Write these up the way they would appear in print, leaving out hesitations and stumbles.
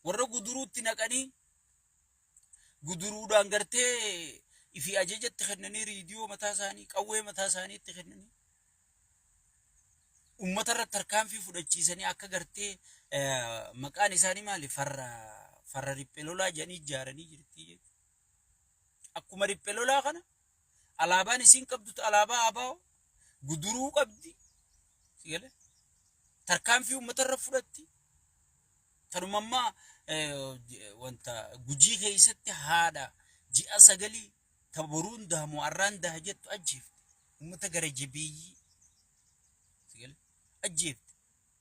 Warra Guduruutti naqanii Guduruudhaan gartee ifii ajajatti kennanii, riidiyoo mataa isaanii, qawwee mataa isaanii itti kennanii, ummata irratti tarkaanfii fudhachiisanii, akka gartee maqaan isaanii maali, farra riphee lolaa jedhanii ijaaranii jirti jechuudha. Akkuma riphee lolaa kana alaabaan isiin qabdu alaabaa ABO Guduruu qabdi. Si galee? Tarkaanfii uummata irra fudhatti. Tanuma ammaa wanta Gujii keessatti haadha ji'a 9 ta boruun daha moo arraan daha jettu ajjeefte. Uummata gara jabeeyyii si galee? Ajjeefte.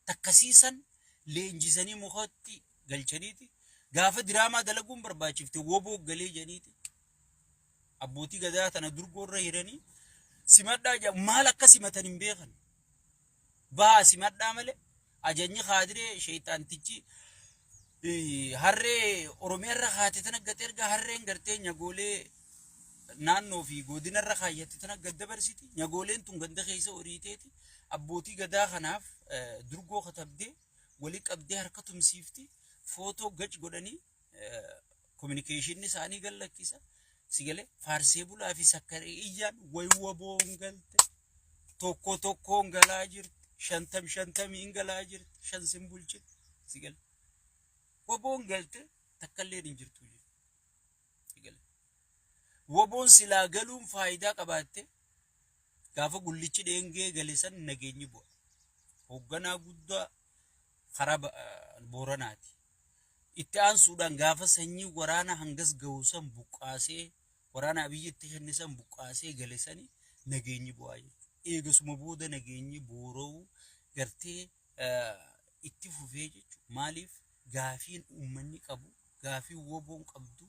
Takkasiisan leenjisanii mukatti galchaniiti gaafa diraamaa dalaguun barbaachifte woboo galee jedhaniiti abbootii gadaa tana durgoorra hiranii simadhaa jedhan. Maal akka simatan hin beekan. Bahaa simadhaa malee ajajni kaadiree sheeyxaantichi harree Oromiyaarra kaate tana gad erga harreen gartee nyagoolee naannoo fi godinarra kaayyatte tana gad dabarsiti. Nyagooleen tun ganda keessa horiiteeti abbootii gadaa kanaaf durgoo katabdee wali qabdee harka tumsiifti, footoo gac godhanii kominikeeshinni isaanii gad lakkisa. Si galee, faarsee bulaa fi sakkaree iyyaan way waboon galte, tokko tokkoon galaa jirti, shantam shantamiin galaa jirti, shan sin bulchite. Si galee, waboon galte takkalleen hin jirtu jechuudha. Si galee, waboon silaa galuun faayidaa qabaatte gaafa Gullichi Dheengee gale san nageenyi bu'a. Hoogganaa guddaa karaa Booranaati. Itti aansuudhaan gaafa sanyii waraana hangas gahu san buqqaasee, waraana Abiyyitti kenne san buqqaasee gale sani nageenyi bu'aa jechuudha. Eegasuma booda nageenyi boora'uu gartee itti fufee jechuudha. Maaliif? Gaafiin uummanni qabu, gaafiin woboon qabdu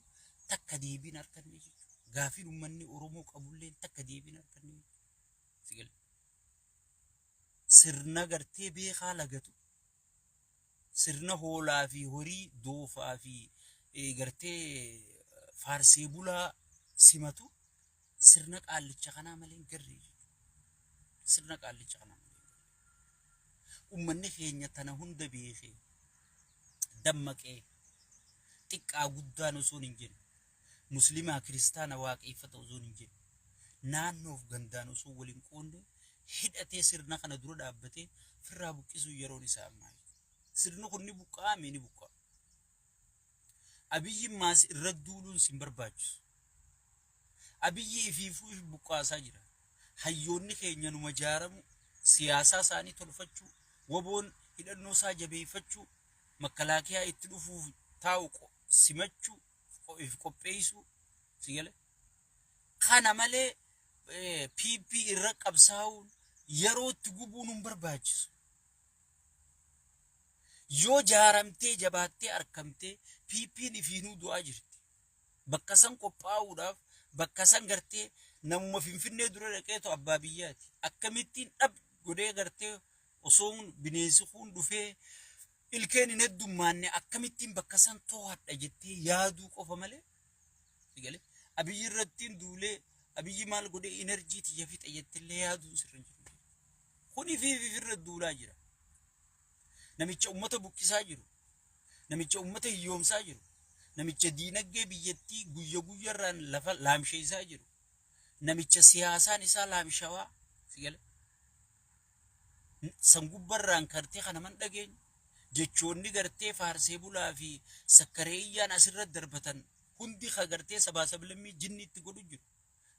takka deebiin arganne jechuudha. Gaafiin uummanni Oromoo qabullee takka deebiin arganne jechuudha. Si galee? Sirna gartee beekaa lagatu, sirna hoolaa fi horii doofaa fi gartee faarsee bulaa simatu sirna qaallicha kanaa malee hin garre jechuudha. Sirna qaallicha kanaa malee hin garre. Uummanni keenya tana hunda beekee, dammaqee, xiqqaa guddaan osoo hin jenne, muslimaa kiristaana waaqeeffata osoo hin jenne, naannoof gandaan osoo waliin qoonne hidhatee sirna kana dura dhaabbatee firraa buqqisuu yeroon isaa ammaa jechuudha. Sirni kun ni buqqa'aa mee ni buqqa'a. Abiyyi maas irra duuluun sin barbaachisu. Abiyyi ifiifuu if buqqaasaa jira. Hayyoonni keenya numa jaaramu, siyaasaa isaanii tolfachuu, waboon hidhannoo isaa jabeeffachuu, makalaakiyaa itti dhufuuf taa'u simachuu, if qopheessuu, si gale. Kana malee PP irra qabsaa'uun yeroo itti gubuun hin barbaachisu. Yoo jaaramtee jabaattee arkamtee PPn ifiinuu du'aa jirti. Bakka san qophaa'uudhaaf, bakka san gartee namuma Finfinnee dura dhaqeetu abbaa biyyaati. Akkamittiin dhab godhee gartee osoo bineensi kun dhufee ilkeen hin heddummaanne akkamittiin bakka san too'adha jettee yaaduu qofa malee, si galee, Abiyyi irrattiin duulee, Abiyyi maal godhee inerjii tiyya fixa jettillee yaaduun sirra hin jiru. Kun ifiif ifirra duulaa jira. Namicha ummata buqqisaa jiru, namicha ummata hiyyoomsaa jiru, namicha diinagdee biyyattii guyya guyyarraan lafa laamsheessaa jiru, namicha siyaasaan isaa laamshawaa, si galee, san gubbarraan kartee kana man dhageenyu jechoonni gartee faarsee bulaa fi sakkareeyyaan asirra darbatan hundi ka gartee sabaa sablammii jinni itti godhu jiru.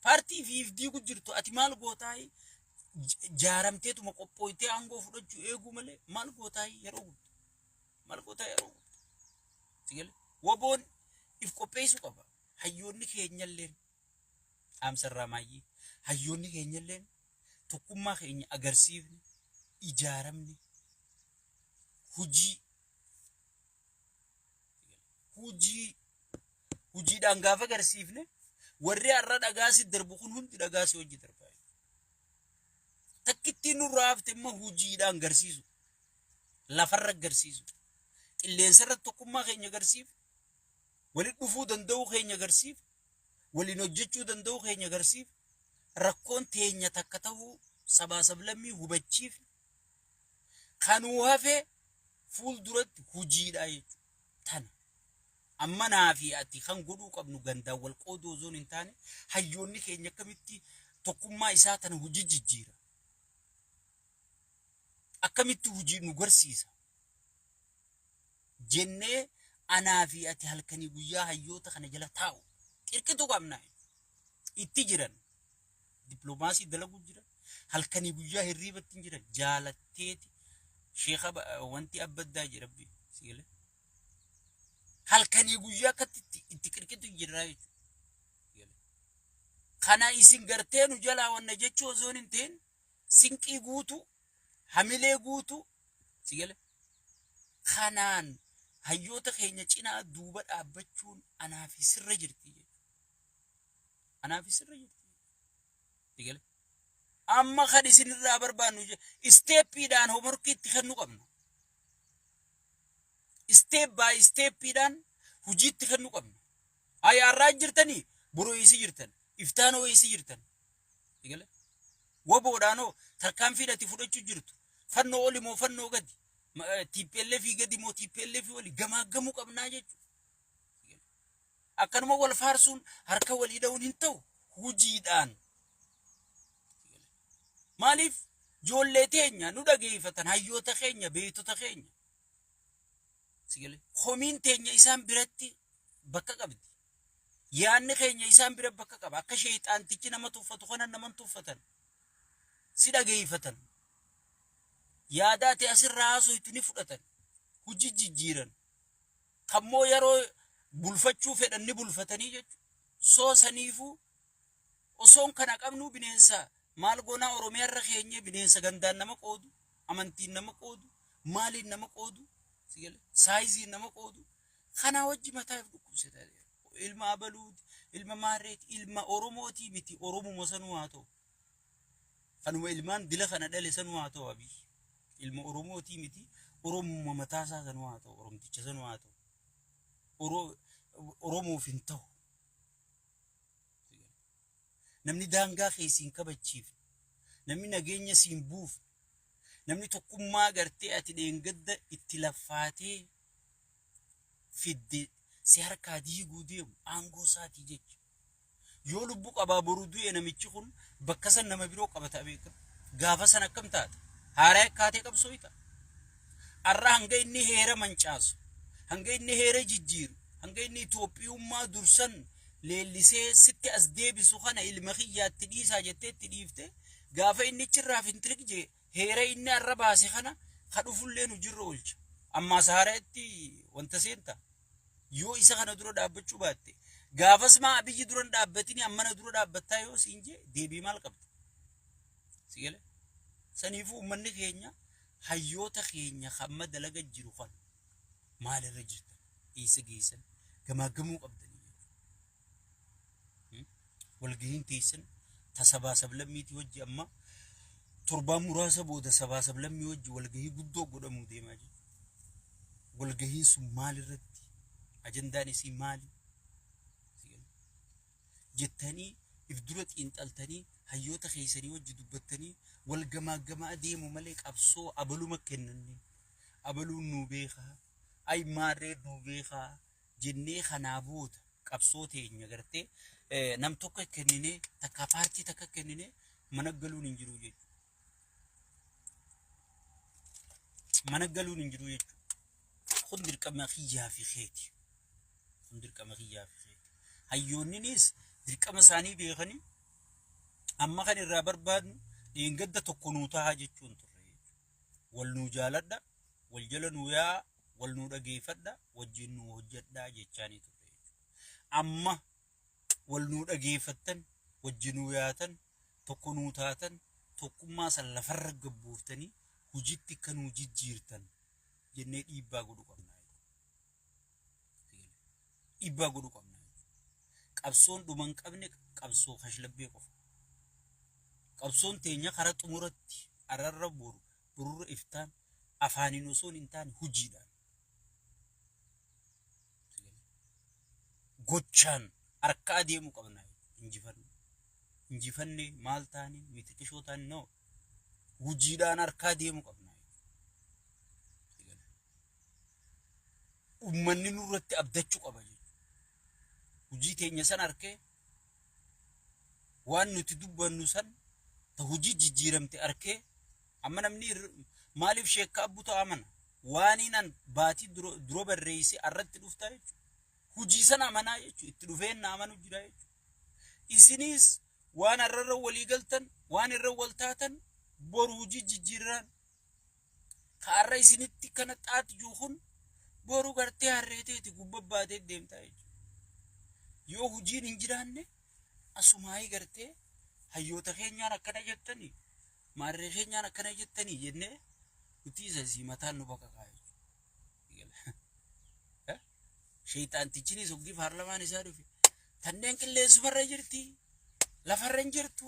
Paartii fi if diigu jirtu, ati maal gootaayi? Jaaramteetuma qophooytee aangoo fudhachuu eeguu malee maal gootaayi yeroo gubdu? Maal gootaa yeroo gubdu? Si galee? Waboon if qopheessuu qaba. Hayyoonni keenyalleen dhaamsarraa maayyii hayyoonni keenyalleen tokkummaa keenya agarsiifne, ijaaramne, hujii hujii hujiidhaan gaafa agarsiifne warri har'a dhagaa si darbu kun hundi dhagaa si hojii darbaa. Takkittiin nurraa hafte immoo hujiidhaan agarsiisu. Lafarra agarsiisu. Qilleensarra tokkummaa keenya agarsiifne. Walitti dhufuu danda'uu keenya agarsiifne. Waliin hojjechuu danda'uu keenya agarsiifne. Rakkoon teenya takka ta'uu sabaa sablammii hubachiifne. Kanuu hafe fuulduratti hujiidha jechuudha. Tana. Amma naa fi ati kan godhuu qabnu gandaan wal qooduu osoo hin taane hayyoonni keenya akkamitti tokkummaa isaa tana hojii jijjiira. Akkamitti hojii nu garsiisa. Jennee anaa fi ati halkanii guyyaa hayyoota kana jala taa'u qirqitu qabna. Itti jiran dippiloomaasii dalaguu jiran halkanii guyyaa hirriibatti hin jiran jaalatteeti sheeka wanti abbaddaa jedhabbi sigalee. Halkanii guyyaa akkatti itti qirqitu jirra jechuudha. Kana isin gartee nu jalaa wanna jechuu osoo hin ta'in sinqii guutuu hamilee guutuu sigale kanaan hayyoota keenya cinaa duuba dhaabbachuun anaa fi sirra jirti jechuudha. Anaa fi sirra jirti. Sigale amma kan isin irraa barbaannu steppiidhaan homeworkii itti kennu qabna. Step by steppiidhaan hojiitti kennu qabna. Ayyaarraa jirtanii boroo eessa jirtan iftaanoo eessa jirtan sigale waboodhaanoo tarkaanfii ati fudhachuu jirtu fannoo oli moo fannoo gadi TPLF gadi moo TPLF oli gamaagamuu qabnaa jechuudha. Akkanuma wal faarsuun harka walii dha'uun hin ta'u hojiidhaan. Maaliif ijoollee teenya nu dhageeffatan hayyoota keenya beektota keenya. Komiin teenya isaan biratti bakka qabdi. Yaanni keenya isaan bira bakka qaba. Akka sheexaantichi nama tuffatu kana nama tuffatan. Si dhageeffatan. Yaada ati asirraa haasoytu ni fudhatan. Hojii jijjiiran. Kammoo yeroo bulfachuu fedhan ni bulfatanii jechuudha. Soo saniifuu osoon kana qabnu bineensa maal goonaa Oromiyaa irra keenyee bineensa gandaan nama qoodu, amantiin nama qoodu, maaliin nama qoodu, sizeiin nama qoodu. Kanaa wajji mataa if dhukkubsata. Ilma abaluuti, ilma maarreeti, ilma Oromootii miti Oromuma sanuu haa ta'u. Kanuma ilmaan dila kana dhale sanuu haa ta'u Abiy. Ilma Oromootii miti Oromuma mataasaa sanuu haa ta'u, Oromticha sanuu haa ta'u. Oromoof hin ta'u. Namni daangaa kee siin kabachiifne, namni nageenya siin buufne, namni tokkummaa gartee ati dheengadda itti laffaatee fidde si harkaa diiguu deemu aangoo isaatii jecha. Yoo lubbuu qabaa boru du'e namichi kun bakka san nama biroo qabata beekama. Gaafa san akkam taata? Haaraa akkaatee qabsoo ita. Arra hanga inni heera mancaasu, hanga inni heera jijjiiru, hanga inni Itoophiyummaa dursan leellisee sitti as deebisu kana ilma kiyyaatti dhiisaa jettee itti dhiifte gaafa inni achirraa fintirik jee heera inni arra baase kana ka dhufullee nu jirra oolcha. Ammaas haaraatti wanta seenta. Yoo isa kana dura dhaabbachuu baatte gaafas maa Abiyyi dura hin dhaabbatini ammana dura dhaabbattaa yoo siin jee deebii maal qabda? Si gale? Saniifuu uummanni keenya hayyoota keenya hamma dalaga jiru kan maalirra jirtan eessa geessan gamaagamuu qabdanii jechuudha. Walgahiin teessan ta sabaa sablammiitii wajji amma torbaan muraasa booda sabaa sablammii wajji walgahii guddoo godhamuu deemaa jechuudha. Walgahiin sun maalirratti ajandaan isii maali? Jettanii if dura xiinxaltanii hayyoota keessanii wajji dubbattanii wal gamaagamaa deemu malee qabsoo abaluma kennanne abaluun nuu beekaa ay maarree nuu beekaa jennee kanaa booda qabsoo teenya gartee nam tokko kenninee takka paartii takka kenninee mana galuun hin jiru jechuudha. Mana galuun hin jiru jechuudha. Kun dirqama kiyyaa fi keeti. Kun dirqama kiyyaa fi keeti. Hayyoonninis dirqama isaanii beekanii amma kan irraa barbaadnu dheengadda tokko nuu tahaa jechuun turre jechuudha. Wal nuu jaaladha, wal jala nuu yaa'a, wal nuu dhageeffadha, wajjin nuu hojjedhaa jechaanii turre jechuudha. Amma wal nuu dhageeffattan, wajjin nuu yaatan, tokko nuu taatan, tokkummaa san lafarra gabbuuftanii hojiitti akka nuu jijjiirtan jennee dhiibbaa godhuu qabna. Dhiibbaa godhuu qabna. Qabsoon dhuma hin qabne qabsoo kashlabbee qofa. Qabsoon teenya karaa xumuratti ararra boru borurra iftaan afaaniin osoo hin taane hojiidhaan. Gochaan harka adeemuu qabna injifanne. Injifanne maal taane mitiqishoo taane no. Hojiidhaan harkaa deemuu qabna. Uummanni nurratti abdachuu qaba jechuudha. Hujii teenya san arkee, waan nuti dubbannu san ta hujii jijjiiramte arkee, amma namni maaliif sheekka abbuta amana? Waaniin an baatii dura barreeyse arratti dhuftaa jechuudha. Hujii sana amanaa jechuudha. Itti dhufeen na amanu jira jechuudha. Isiniis waan har'arra walii galtan, waan irra wal taatan, boru hujii jijjiirraan ka har'a isinitti kana xaat jiru kun boru gartee harreeteeti gubba baatee deemtaa jechuudha. Yoo hujiin hin jiraanne asumaayii gartee hayyoota keenyaan akkana jettanii, maarree keenyaan akkana jettanii jennee nuti isa sii mataan nu baqaqaa jechuudha. Sheeyxaantichinis hoggii paarlamaan isaa dhufe tanneen qilleensumarra jirti, lafarra hin jirtu,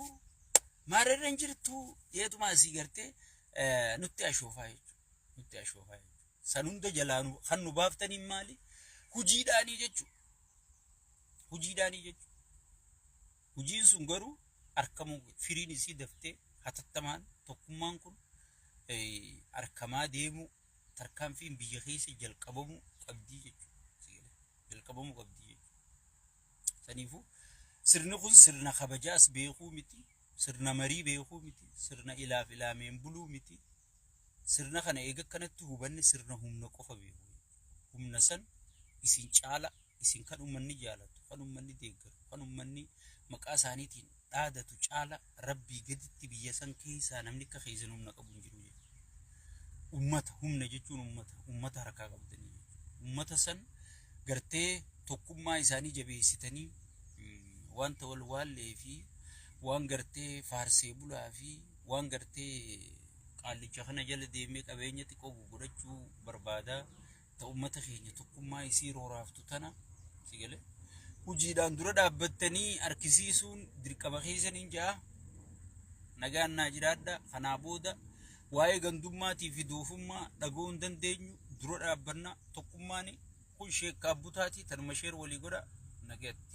maarrerra hin jirtu jeetuma asii gartee nutti ashoofaa jechuudha. Nutti ashoofaa jechuudha. San hunda jalaa kan nu baaftaniin maali? Hujiidhaanii jechuudha. Hujiidhaanii jechuudha. Hujiin sun garuu arkamuu firiin isii daftee hatattamaan tokkummaan kun arkamaa deemuu, tarkaanfiin biyya keessa jalqabamuu qabdii jechuudha. Jalqabamuu qabdii jechuudha. Saniifuu sirni kun sirna kabajaas beekuu miti, sirna marii beekuu miti, sirna ilaaf ilaameen buluu miti. Sirna kana eega akkanatti hubanne sirna humna qofa beeku. Humna san isin caala, isin kan ummanni jaalatu, kan ummanni deeggaru, kan ummanni maqaa isaaniitiin dhaadatu caala rabbii gaditti biyya san keessaa namni akka keessan humna qabu hin jiru jechuudha. Ummata humna jechuun ummata harkaa qabdanii jechuudha. Ummata san gartee tokkummaa isaanii jabeessitanii wanta wal waallee fi waan gartee faarsee bulaa fi waan gartee qaallicha kana jala deemee qabeenya xiqqoo godhachuu barbaada ta ummata keenya tokkummaa isii rooraaftu tana si galee hujiidhaan dura dhaabbattanii harkisiisuun dirqama keessaniin ja'a. Nagaan naa jiraadha. Kanaa booda waa'ee gandummaatii fi doofummaa dhaga'uu hin dandeenyu, dura dhaabbanna tokkummaan kun sheekka abbutaatii tanuma sheer walii godha nagatti.